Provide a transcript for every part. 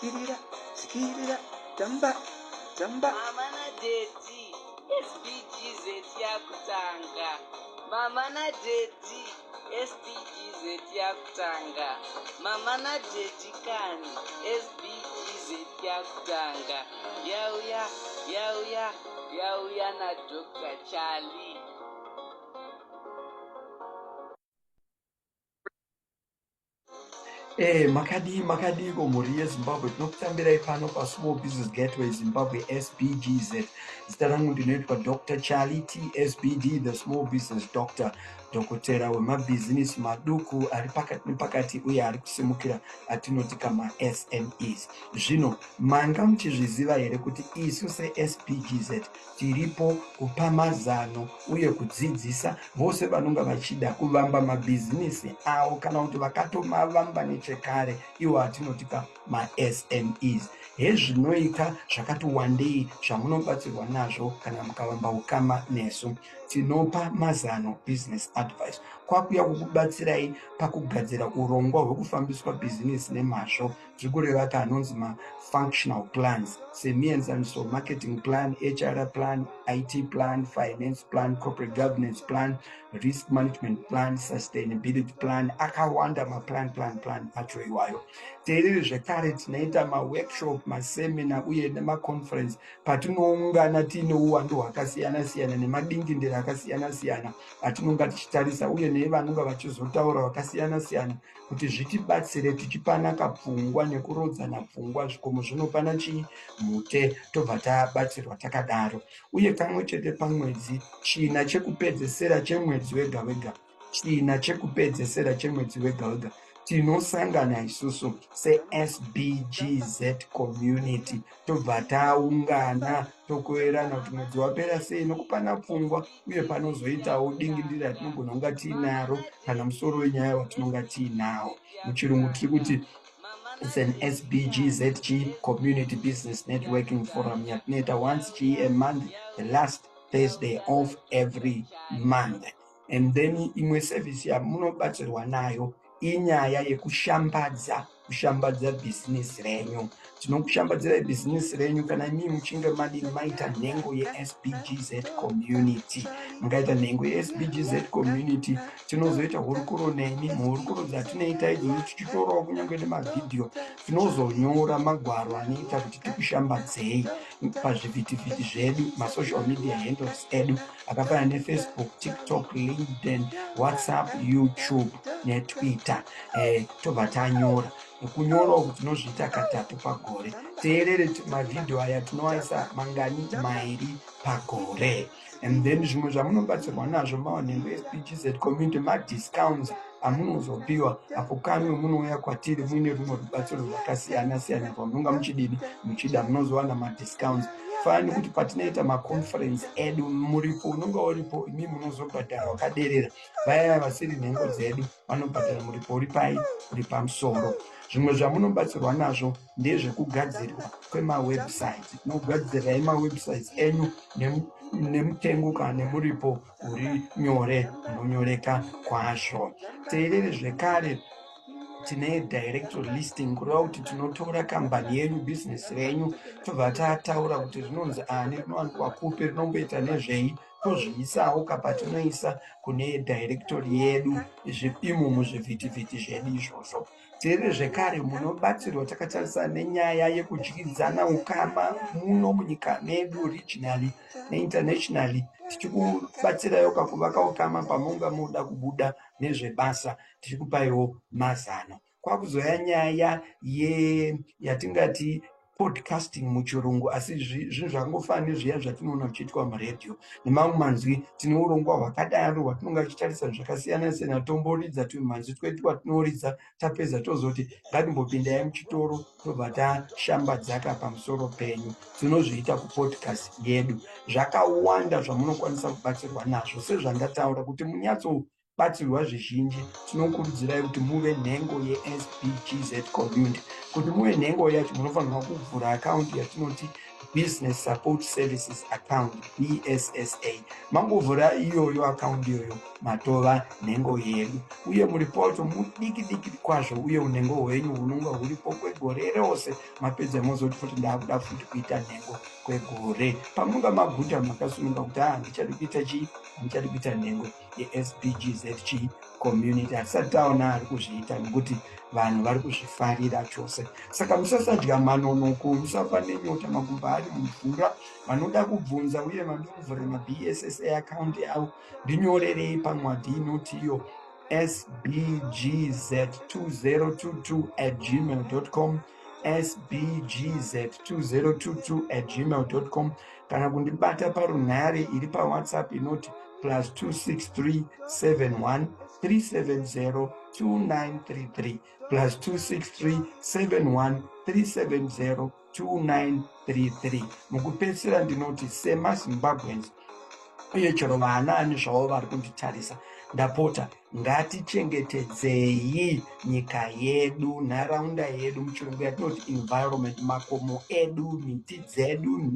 Tsikirira, tsikirira, tamba, tamba. Mama nadaddy, SBGZ yakutanga. Mama nadaddy, SBGZ yakutanga. Mama nadaddy kani, SBGZ yakutanga. Yauya, yauya, yauya naDr. Charlie. Makadii makadiiko mhuri yeZimbabwe, tinokutambirai pano paSmall Business Gateway Zimbabwe SBGZ. Zita rangu ndinoitwa Dr. Charlie TSBD, the Small Business Doctor, dhokotera wemabhizinisi maduku ari pakati nepakati uye ari kusimukira atinoti kama SMEs. Zvino manga muchizviziva here kuti isu seSBGZ Tiripo kupa mazano uye kudzidzisa vose vanonga vachida kuvamba mabhizinisi avo kana kuti vakatomavamba nechekare iwo atinoti ka maSMEs. Hezvinoika zvakati wandei zvamunobatsirwa nazvo kana mukavamba ukama nesu. Tinopa mazano, business advice, kwakuya kukubatsirai pakugadzira urongwa hwekufambiswa bhizinisi nemazvo. Tiri kureva ka anonzi mafunctional plans, semienzaniso marketing plan, HR plan, IT plan, finance plan, corporate governance plan, risk management plan, sustainability plan, akawanda maplan plan plan acho iwayo. Teereri zvekare tinoita maworkshop, maseminar uye nemaconference patinoungana tiine uwandu hwakasiyana siyana nemadingindira akasiyana siyana atinonga tichitarisa uye nevanonga vachizotaura vakasiyana siyana kuti zvitibatsire tichipana kapfungwa nekurodzana pfungwa. Zvikomo zvinopana chii mhute, tobva tabatsirwa takadaro. Uye kamwe chete pamwedzi, china chekupedzesera chemwedzi wega wega, china chekupedzesera chemwedzi wega wega, tinosangana isusu seSBGZ community, tobva taungana tokoerana kuti mwedzi wapera sei nokupana pfungwa uye panozoitawo dingindira ratinogona kunga tiinaro kana musoro wenyaya watinonga tiinawo. Muchirungu tiri kuti it's an SBGZG Community Business Networking Forum yatinoita once chii a month, the last Thursday of every month. And then imwe service yamunobatsirwa nayo inyaya yekushambadza, kushambadza bhizinesi renyu. Tinokushambadzirai bhizinesi renyu kana imii muchinge madini maita nhengo yeSBGZ community. Mukaita nhengo yeSBGZ community tinozoita hurukuro nemi. Muhurukuro dzatinoita idzodzo tichitorawo kunyange nemavhidhiyo, tinozonyora magwaro anoita kuti tikushambadzei pazvivhitivhiti zvedu, masocial media handles edu akafanana neFacebook, TikTok, LinkedIn, WhatsApp, YouTube neTwitter. Tobva tanyora. Kunyora uku tinozviita katatu pagore. Teerere mavhidhiyo aya tinoaisa mangani? Mairi pagore. And then zvimwe zvamunobatsirwa nazvo mava nhengo yeSBGZ community, madiscounts amunozopiwa apo kamwe munouya kwatiri muine rumwe rubatsiro rwakasiyana siyana rwamunonga muchidini muchida, munozowana madiscounts. Fana nekuti patinoita maconference edu, muripo unonga uripo imi munozobhadhara wakaderera, vaya vasiri nhengo dzedu vanobhadhara muripo uri pai uri pamusoro. Zvimwe zvamunobatsirwa nazvo ndezvekugadzirwa kwemawebsites. Tinogadzirai mawebsites enyu nemutengo kana nemuripo uri nyore, unonyoreka kwazvo. Teerere zvekare tine directory listing, kureva kuti tinotora kambani yenyu, bhizinesi renyu, tobva tataura kuti rinonzi ani, rinowanikwa kupi, rinomboita nezvei, tozviisawo kapatinoisa kune directory yedu imo muzvivhitivhiti zvedu izvozvo. Teerere zvekare munobatsirwa takatarisana nenyaya yekudyidzana ukama muno munyika medu, regionally neinternationally, tichikubatsiraiwo kakuvaka ukama pamunga muda kubuda nezvebasa, tichikupaiwo mazano. Kwakuzoya nyaya yatingati podcasting muchirungu, asi zvinhu zvakangofanana nezviya zvatinoona zvichiitwa muredhiyo. Nemamwe manzwi, tine urongwa hwakadaro hwatinonga tichitarisa zvakasiyana siyana, tomboridza tumhanzi twedu twatinoridza, tapedza tozoti ngatimbopindai muchitoro, tobva tashambadzaka pamusoro penyu. Tinozviita kupodcast yedu. Zvakawanda zvamunokwanisa kubatsirwa nazvo. Sezvandataura, kuti munyatso batsirwa zvizhinji, tinokurudzirai kuti muve nhengo yeSBGZ community. Kuti muve nhengo yacho munofanirwa kuvhura akaunti yatinoti Business Support Services Account, BSSA. Mangovhura iyoyo akaundi iyoyo, matova nhengo yedu, uye muripo wacho mudiki diki kwazvo, uye unhengo hwenyu hunonga huripo kwegore rose. Mapedza mozoti futi ndakuda futi kuita nhengo kwegore. Pamunonga maguta, makasununga kuti a handichadi kuita chii, handichadi kuita nhengo yeSBGZ chii community. Hatisati taona ari kuzviita nekuti vanhu vari kuzvifarira chose. Saka musasadya manonoko, musafa nenyota, makumbo ari mumvura. Vanoda kubvunza uye vanoda kuvhura maBSSA account avo, ndinyorerei pamwadhi inoti iyo sbgz2022@gmail.com, sbgz2022@gmail.com, kana kundibata parunhare iri paWhatsApp inoti +263 71 370 2933, +263 71 370 2933. Mukupedzisira ndinoti semaZimbabweans, uye chero vana ani zvavo vari kunditarisa, ndapota ngatichengetedzei nyika yedu, nharaunda yedu, muchirungu yatinoti environment, makomo edu, miti dzedu,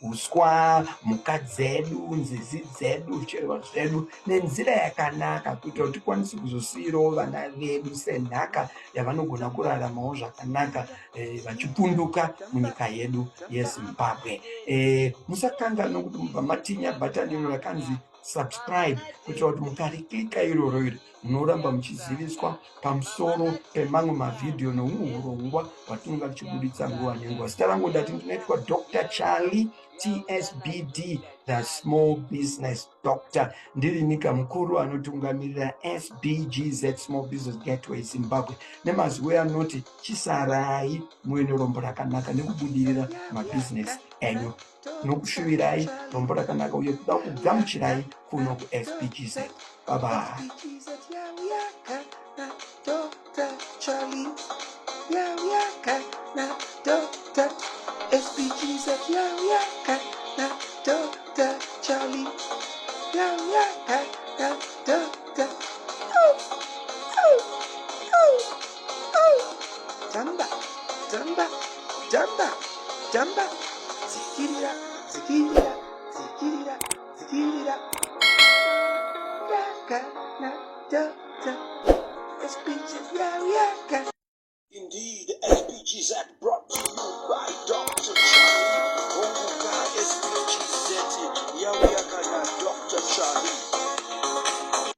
uswa, mhuka dzedu, nzizi dzedu, zvicherwa zvedu nenzira yakanaka, kuitira kuti tikwanise kuzosiyirawo vana vedu senhaka yavanogona kuraramawo zvakanaka vachipunduka munyika yedu yeZimbabwe. Musakanganwa kuti mubva matinya bhatani iro rakanzi subscribe, kuitira kuti mukariklika iroro iri, munoramba muchiziviswa pamusoro pemamwe mavhidhiyo neumwe urongwa hwatinonga tichibuditsa nguva nenguva. Zita rangu ndati ndinoitwa Dr Charlie TSBD, the Small Business Doctor. Ndiri nyika mukuru anotungamirira SBGZ, Small Business Gateway Zimbabwe. Nemazwi anoti chisarai muine rombo rakanaka nekubudirira mabhizinesi enyu. Nokushuvirai rombo rakanaka uye kuda kugamuchirai kuno kuSBGZ. Bye bye. Charlie, yeah, Doctor SBGZ, yeah, Doctor Charlie, yeah, Doctor. Oh, oh, oh, oh. Jamba, jamba, jamba, jamba. Zikirira, zikirira, zikirira, zikirira. Yaka na Doctor SBGZ, yeah. Indeed, the SBGZ broadcast.